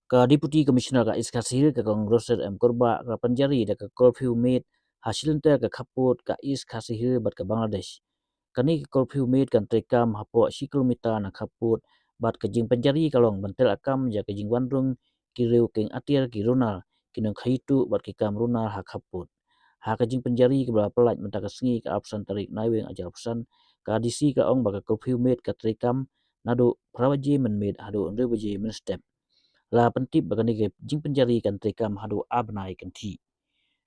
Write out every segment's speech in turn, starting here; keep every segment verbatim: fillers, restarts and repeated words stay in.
Ka Deputy Commissioner ka East Khasi Hills, ka Kong Rosette M Kurbah, ka la pynjari da ka curfew miet ha shilynter ka khappud ka East Khasi Hills bad ka Bangladesh. Kane ka curfew miet kan treikam hapoh shi kilometer na khappud, bad ka jingpynjari ka long ban tyrkhong ïa ka jingwan rung ki riew kieng atiar, ki runar, ki nongkhaïi tuh bad ki kam runar ha khappud. Ha ka jingpynjari kaba la pyllait mynta ka sngi, ka arphew san tarik Naiwieng arphew san, ka D C ka la ong ba ka curfew miet ka treikam naduh phra baje mynmiet haduh hynriew baje mynstep. La pyntip ba kane ka jingpynjari kan treikam haduh ar bnai kynthih.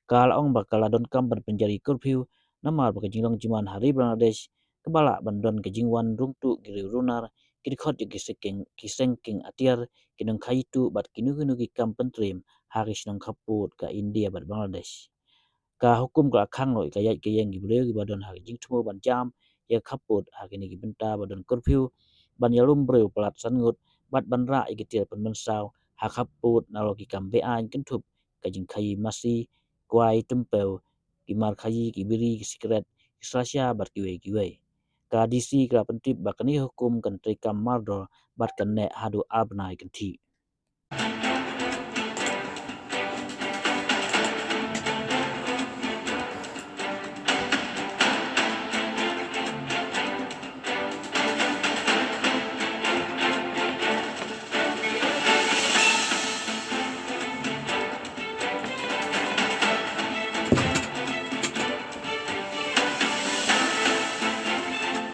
Ka la ong ba ka la donkam ban pynjari curfew namar ba ka jinglong jingman ha ri Bangladesh kaba lah ban don ka jingwan rung tuh ki riew runar, ki dkhot ïa ki seng kieng, ki seng kieng atiar, ki nongkhaïi tuh bad kino kino ki kam pyntriem ha ki shnong khappud ka India bad Bangladesh. Ka hukum ka la khang noh ïa ka ïaid ka ïeng ki briew kiba don ha ka jingthmu ban jam ïa ka khappud ha kine ki bynta ba don curfew, ban ïalum briew palat san ngut bad ban rah ïa ki tiar pynmynsaw ha khappud nalor ki kam beaiñ kynthup ka jingkhaïi masi, kwai, tympew, ki mar khaïi, ki biri, ki sikret, ki slasha bad kiwei kiwei. Ka D C ka la pyntip ba kane ka hukum kan treikam mardor bad kan neh haduh ar bnai kynthih.